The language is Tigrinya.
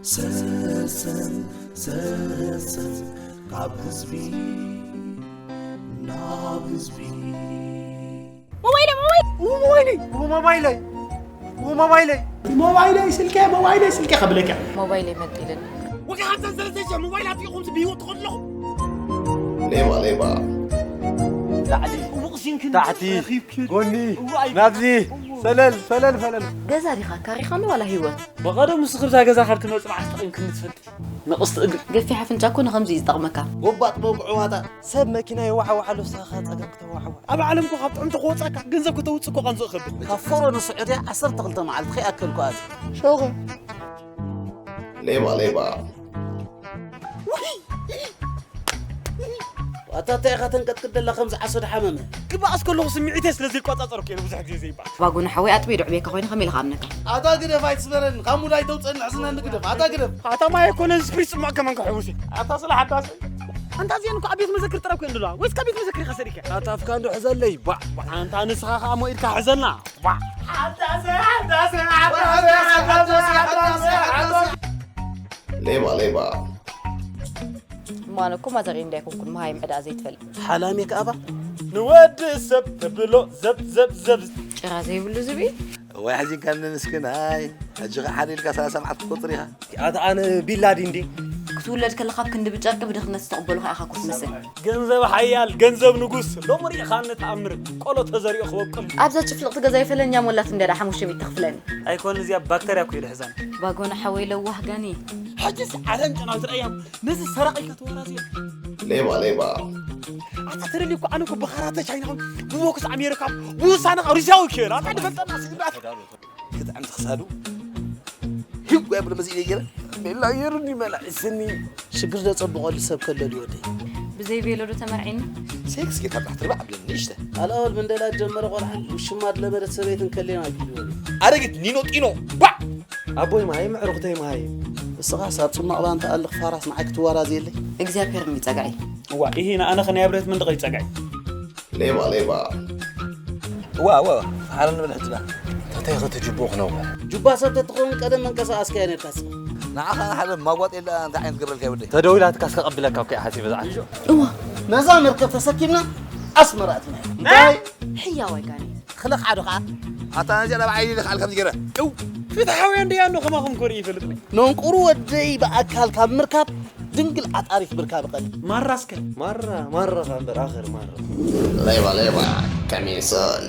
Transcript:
ሰሰን ሰሰን ካብ ህዝቢ ናብ ህዝቢ። ሞባይለይ፣ ሞባይል፣ ሞባይለይ፣ ሞባይለይ፣ ሞባይለይ፣ ሞባይለይ፣ ስልኬ፣ ሞባይለይ፣ ስልኬ ከብለካ። ሞባይለይ መንጢልን። ወዲ ሓምሳን ሰለስተ ሺሕ ሞባይል ኣጥፊእኹም ብህይወት ትኸዱ ኣለኹም። ሌባ፣ ሌባ። ላዕሊ፣ ታሕቲ፣ ጎኒ፣ ናብዚ፣ ፈለል፣ ፈለል፣ ፈለል። ገዛ ዲኻ ካሪኻኒ ዋላ ህይወት? ብቐደሙ ንስኺ ብዛ ገዛ ካብ ትመጽእ መዓስ ተቐይምክኒ ትፈልጢ? ንቕስቲ እግሪ። ገፊሕ ኣፍንጫ እኮ ንኸምዚ እዩ ዝጠቕመካ። ጎባጥ መውግዒ ዋጣ። ሰብ መኪና የዋሕዋሓሉ፣ ንስኻ ኸኣ ጸገም ክተዋሕዋ። ኣብ ዓለም እኮ ካብ ጥዕምቲ ክወጻካ፣ ገንዘብ ከተውጽእ እኮ ቀንዞ ይኸብድ። ካብ ፈሮ ንስዑድያ ዓሰርተ ክልተ መዓልቲ ከይኣከልኩ ኣትየ። ሸውኸ? ሌባ፣ ሌባ። ኣታ እንታይ ኢኻ ተንቀጥቅጥ ደላ ከምዚ ዓሶ ድሓመመ? ክበኣስ ከለኹ ስምዒተይ ስለ ዘይቆጻጸርኩ እየ ብዙሕ ግዜ ዘይበኣስ። ባጉ ንሓወይ ኣጥብዩ ድዕብየካ ኮይኑ ከመይ ኢለ ክኣምነካ? ኣታ ግደፍ ኣይትስበረኒ፣ ካብ ሙድ ኣይተውፅእኒ ሕዝነኒ ግደፍ፣ ኣታ ግደፍ። ኣታ ማይ ኣይኮነን ስፕሪት ጽማቕ ከማን ከሕውስ እየ። ኣታ ስለ ሓዳስ። ኣንታ እዚአን እኮ ኣብ ቤት መዘክር ጥራይ እኮ እየን ዘለዋ፣ ወይስ ካብ ቤት መዘክር ኢኻ ሰዲድካ? ኣታ ኣፍካ እንዶ ሕዘለይ፣ ባዕ፣ ባዕ። ኣንታ ንስኻ ከኣ ሞኢድካ ሕዘልና፣ ባዕ። ሓዳስ፣ ሓዳስ፣ ሓዳስ፣ ሓዳስ፣ ሓዳስ፣ ሓዳስ። ሌባ፣ ሌባ። እማነ እኮ ማዘር እንዳ ኣይኮንኩን መሃይም ዕዳ ዘይትፈልጥ። ሓላሜ ከኣባ ንወዲ ሰብ ተብሎ ዘብ ዘብ ዘብ። ጭራ ዘይብሉ ዝብኢ። እዋይ ሓዚንካኒ ምስክናይ። ሕጂ ኸዓ ሓደ ኢልካ ሰላሳ መዓልቲ ትቆጽር ኢኻ። ኣታ ኣነ ቢላዲን ድየ? ክትውለድ ከለኻ ኣብ ክንዲ ብጨርቂ ብድኽነት ዝተቐበሉኻ ኢኻ እኮ ትመስል። ገንዘብ ሓያል፣ ገንዘብ ንጉስ። ሎሚ ርኢኻኒ ተኣምር። ቆሎ ተዘሪኡ ክበቁል። ኣብዛ ጭፍልቕቲ ገዛይ ፈለኛ ሞላት እንድያ ደኣ ሓሙሽተ ሚእቲ ተኽፍለኒ። ኣይኮን እዚኣ ባክተርያ እኮ እዩ ዝሕዛኒ። ባጎና ሓወይ ለዋህ ጋኒ። ሕጂስ ዓለም ጨናዊ ትረኣያ። ነዚ ሰራቒ ኢልካ ተወራዝዮ። ሌባ፣ ሌባ። ኣታ ተደልዩ እኮ ኣነ እኮ ብኻራተ ቻይና፣ ብቦክስ ኣሜሪካ፣ ብውሳነ ሩስያዊ ክብል። ኣታ ንፈልጠና ስግዳት። ክጥዕም ክሳዱ። ህጉ ያብሎ መዚ ኢለ ገይረ። ቤላ የሩኒ መላዒስኒ። ሽግር ዘጸብቐሉ ሰብ ከሎ ድዩ ወደይ? ብዘይ ቤሎ ዶ ተመርዒኒ? ሴክስ ጌታ ታሕቲ ርባዕ ብለን ንእሽተ። ኣልኣወል መንደላ ጀመረ ቆልዓ፣ ውሽማ ድለመደት ሰበይትን ከሌና ይብሉ ይበሉ። ኣረጊት ኒኖ ጢኖ፣ ባዕ! ኣቦይ መሃይም፣ ኣዕሩኽተይ መሃይም። እስኻስ ኣብ ጽማቕ ባንታ ኣልኽ ፋራስ ንዓይ ክትዋራዝ የለይ? እግዚኣብሔር እንዲ ጸጋዒ። እዋ፣ ኢሂ ንኣነ ኸናይ ብረት መንደቕ ይጸጋዒ። ሌባ፣ ሌባ። እዋ፣ እዋ፣ ሓረ ንብል ሕጂ ዳ። ተተይ ኸተጅብኡ ክነውሕ። ጁባ ሰብ ተትኸውን ቀደም መንቀሳቐስካዮ ነርካ ስኻ። ንዓኻ ሓደ ማጓጥ የለ፣ እንታይ ዓይነት ገረልካ ይወደይ? ተደዊላትካስ ከቐብለካ እኮ እየ ሓሲበ ዝዓት። እዋ። ነዛ መርከብ ተሰኪምና ኣስመራ ኣቲና። እንታይ? ሕያዋይ ጋኔ። ክልኽ ዓዱ ኸዓ። ኣታ ነዚኣ ናብ ዓይኒ ኢለ ክኣል ከምዚ ገይረ። እው፣ ፍትሓውያን ደያኖ ከማኹም ኮርኢ ይፈልጥ ነይ። ነንቁሩ ወደይ ብኣካል ካብ ምርካብ ድንግል ዓጣሪት ምርካብ ቀል። ማራ እስከ። ማራ፣ ማራ ኸኣ እምበር ኣኸር ማራ። ሌባ፣ ሌባ፣ ከሚሶን።